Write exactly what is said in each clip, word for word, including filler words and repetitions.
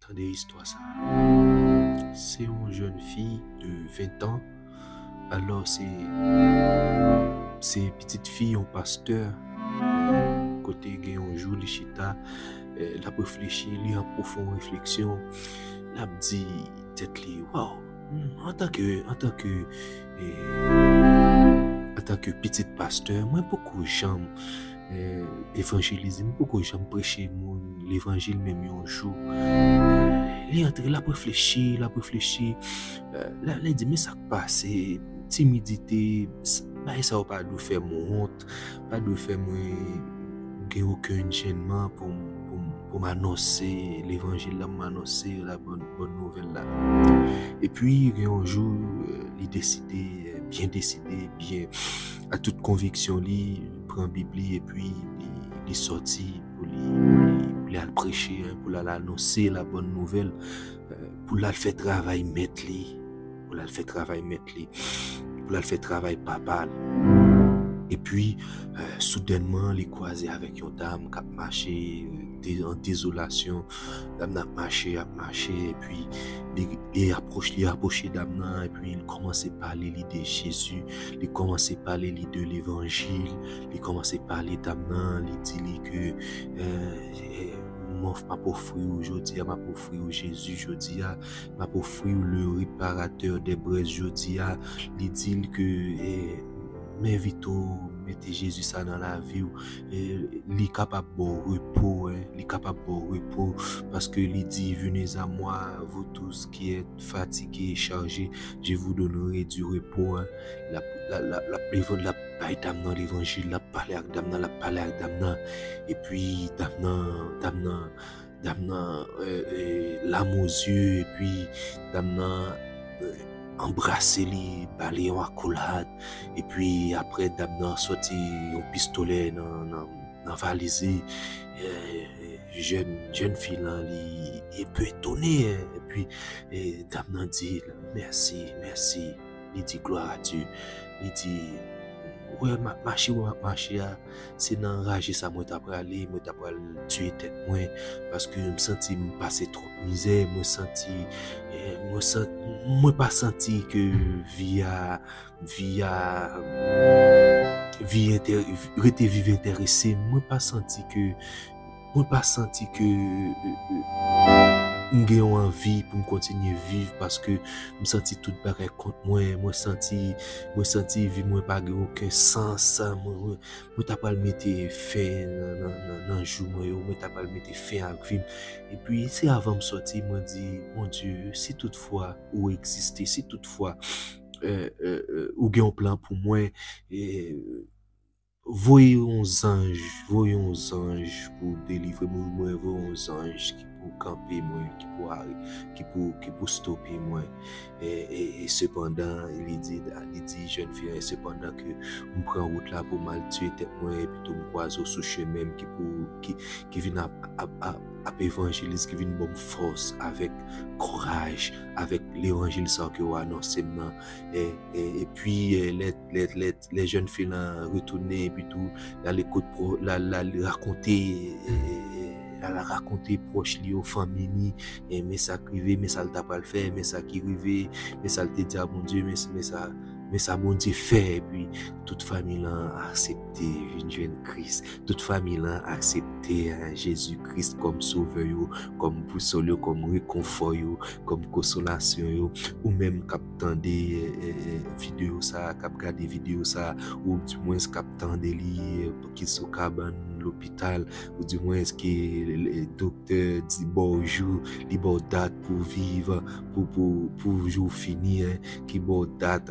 Tande istwa sa. Se yon jèn fi de ven tan. Alò, se, se pitit fi yon pastè. Kote gen yon jou, li chita, eh, l ap reflechi, li an pwofon refleksyon. L ap di tèt li, waw, hmm, antanke, antanke, eh, antanke pitit pastè, mwen poko janm, eh, evanjelize, mwen poko janm preche moun levanjil menm yon jou. Li antre, l ap reflechi, l ap reflechi. Eh, la, li di, men sa k pase, timidite, s-, bagay sa yo pa dwe fè m wont, pa dwe fè mwen gen okenn jennman pou m, pou m, pou m anonse levanjil la, pou m anonse la bòn, bòn nouvèl la. Epi, gen yon jou, eh, li deside, eh, byen deside, byen a tout konviksyon li, li pran Bib li, epi li, li sòti pou li, pou li, pou li al preche, eh, pou l al anonse la bòn nouvèl, eh, pou l al fè travay mèt li, pou l al fè travay mèt li, pou l al fè travay papa l. Epi, eh, soudènman, li kwaze avèk yon dam k ap mache, eh, de-, an dezolasyon. Dam nan ap mache, ap mache, epi li, li apwoche, li apwoche dam nan, epi li kòmanse pale li de Jezi, li kòmanse pale li de levanjil, li kòmanse pale dam nan, li di li ke, eh, eh, m of-, m ap ofri w jodi a, m ap ofri w Jezi jodi a, m ap ofri w le reparatè de brèz jodi a. Li di l ke, eh, m envite w mete Jezi sa nan lavi w. Eh, li kapab ba w repo, eh, li kapab ba w repo, paske li di, venez à moi, vous tous qui êtes fatigués et chargés, je vous donnerai du repos, eh. L ap, l ap, l ap, l ap, l ap bay dam nan levanjil, l ap pale ak dam nan, l ap pale ak dam nan. Epi dam nan, dam nan, dam nan, eh, eh, lame aux yeux, epi dam nan, eh, anbrase li, ba li yon akolad. Epi apre, dam nan sòti yon pistolè nan, nan, nan valiz li. Eh, jèn, jèn fi lan, li enpe etone, eh, epi, eh, dam nan di l, mèsi, mèsi. Li di, gloire à Dieu. Li di, wè, m ap mache, wè, m ap mache a, se nan raje sa mwen ta prale, mwen ta pral tiye tèt mwen, paske m santi m pase twòp mizè, mwen santi, eh, mwen san-, mwen pa santi ke vi a, vi a, vi enterè-, rete viv enterese m, mwen pa santi ke, mwen pa santi ke, eh, eh, m gen yon anvi pou m kontinye viv, paske m santi tout bagay kont mwen, mwen santi, mwen santi vi mwen pa gen okenn sans, mwen, mwen, mwen ta pral mete fen nan, nan, nan, nan jou mwen yo, mwen ta pral mete fen ak vi m. Epi, se avan m sòti, mwen di, Bondye, si toutfwa ou egziste, si toutfwa, eh, eh, eh, ou gen yon plan pou mwen, eh, voye yon zanj, voye yon zanj pou delivre mwen, mwen, voye yon zanj ki pou kanpe mwen, ki pou are-, ki pou, ki pou stope mwen. E, e, e sepandan, li di, li di jèn fi a, e sepandan ke m pran wout la pou m al tiye tèt mwen, epi tou m kwaze w sou chemen m ki pou, ki, ki vin ap, ap, ap, ap evanjelize, ki vin ban m fòs avèk kouraj, avèk levanjil sa ke w anonse m nan. E, e, epi, e, lè, lè, lè, lè jèn fi lan retounen, epi tou, l al ekout pwo-, l al, l al rakonte, e, e, e, l al rakonte pwòch li yo, fanmi li, e, men sa k rive, men sa l ta pral fè, men sa ki rive, men sa l te di a Bondye, men, men sa, men sa Bondye fè, epi tout fanmi lan aksepte vin jwenn Kris. Tout fanmi lan aksepte, e, Jezi Kris kòm sovè yo, kòm bousòl yo, kòm rekonfò yo, kòm konsolasyon yo. Ou menm k ap tande, e, e, e, videyo sa, k ap gade videyo sa, ou dimwens k ap tande li, e, ki sou kabann lopital, ou dimwens ke, e, doktè di ba w jou, li ba w dat pou w viv, pou, pou, pou jou w fini, en, ki ba w dat,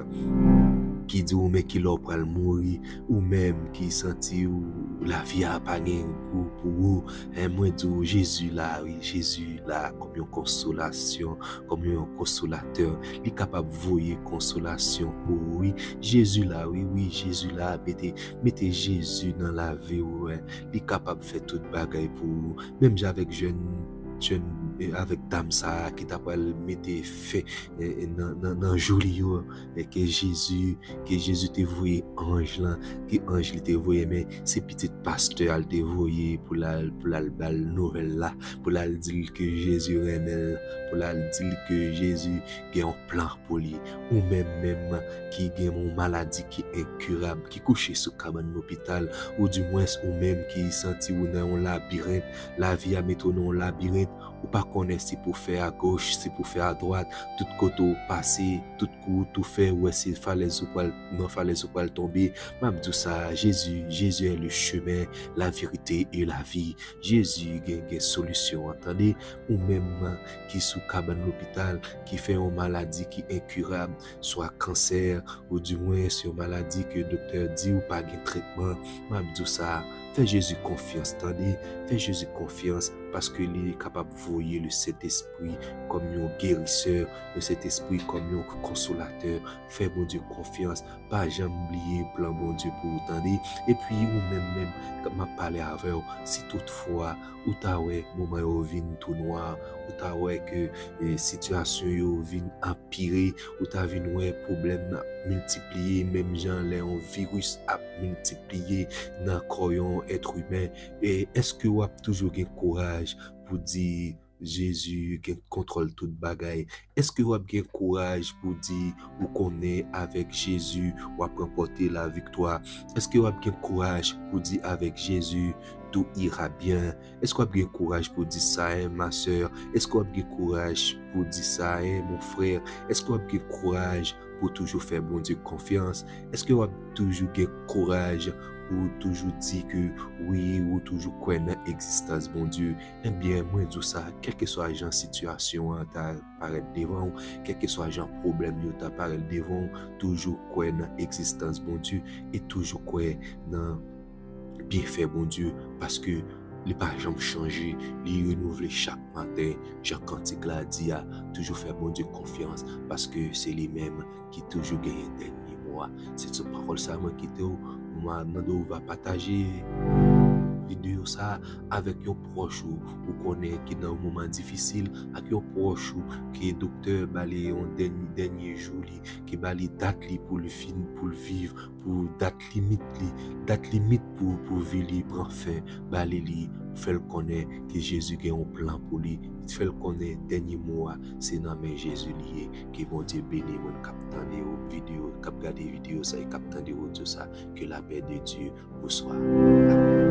ki di w men kilè w pral mouri, ou menm ki santi w lavi a pa gen gou pou ou, en, mwen di w, Jezi la, wi, Jezi la kòm yon konsolasyon, kòm yon konsolatè. Li kapab voye konsolasyon pou ou, wi. Jezi la, wi, wi, Jezi la, mete, mete Jezi nan lavi w, en. Li kapab fè tout bagay pou ou. Menm jan avèk jèn, jèn, e, avèk dam sa a ki ta pral mete fen, e, e, nan, nan, nan jou li yo, e, ke Jezi, ke Jezi te voye anj lan, ke anj li te voye, men se pitit pastè a l te voye pou l al, pou l al ba l nouvèl la, pou l al di l ke Jezi renmen l, pou l al di l ke Jezi gen yon plan pou li. Ou menm menm ki gen yon maladi ki enkirab, ki kouche sou kabann lopital, ou dimwens ou menm ki santi ou nan yon labirent, lavi a mete w nan yon labirent, ou pa konnen si pou fè agoch, si pou fè adwat, tout kote ou pase, tout kou ou tou fè, ou wè se falèz ou pral, nan falèz ou pral tonbe. M ap di w sa, Jezi, Jésus est le chemin, la vérité et la vie. Jezi gen, gen solisyon an, tande. Ou menm ki sou kabann lopital, ki fè yon maladi ki enkirab, swa kansè, ou dimwens yon maladi ke doktè di ou pa gen tretman, m ap di w sa, fè Jezi konfyans, tande. Fè Jezi konfyans, paske li kapab voye le Sentespri kòm yon gerisè, le Sentespri kòm yon konsolatè. Fè Bondye konfyans, pa janm bliye plan Bondye pou ou, tande. Epi ou menm menm, m ap pale avè w, si toutfwa ou ta wè moman yo vin tou nwa, ou ta wè ke, e, sitiyasyon yo vin anpire, ou ta vin wè pwoblèm nan ap miltipliye, menm jan lè yon viris ap miltipliye nan kò yon èt imen, e èske w ap toujou gen kouraj pou di, Jezi gen kontwòl tout bagay? Èske w ap gen kouraj pou di ou konnen avèk Jezi w ap ranpòte laviktwa? Èske w ap gen kouraj pou di avèk Jezi tout ira bien? Èske w ap gen kouraj pou di sa, hein, ma sœur? Èske w ap gen kouraj pou di sa, hein, mon frère? Èske w ap gen kouraj pou toujou fè Bondye konfyans? Èske w ap toujou gen kouraj pou toujou di ke wi, ou toujou kwè nan egzistans Bondye? Ebyen, mwen di w sa, kèlkeswa jan sitiyasyon an ta parèt devan w, kèlkeswa jan pwoblèm yo ta parèt devan w, toujou kwè nan egzistans Bondye e toujou kwè nan byenfè Bondye, paske li pa janm chanje, li renouvle chak maten, jan kantik la di a, toujou fè Bondye konfyans, paske se li menm ki toujou genyen dènye mo a. Se sou pawòl sa a mwen kite w, mwen mande w va pataje videyo sa a avèk yon pwòch ou, ou konnen ki nan yon moman difisil, ak yon pwòch ou ke doktè ba li yon dènye, dènye jou li, ki ba li dat li pou l fin, pou l viv, pou dat limit li, dat limit pou, pou vi li pran fen, ba li li, fè l konnen ke Jezi gen yon plan pou li, fè l konnen dènye mo a, se nan men Jezi li ye. Ke Bondye beni moun k ap tande yo videyo, k ap gade videyo sa e k ap tande odyo sa. Que la paix de Dieu vous soit. Amen.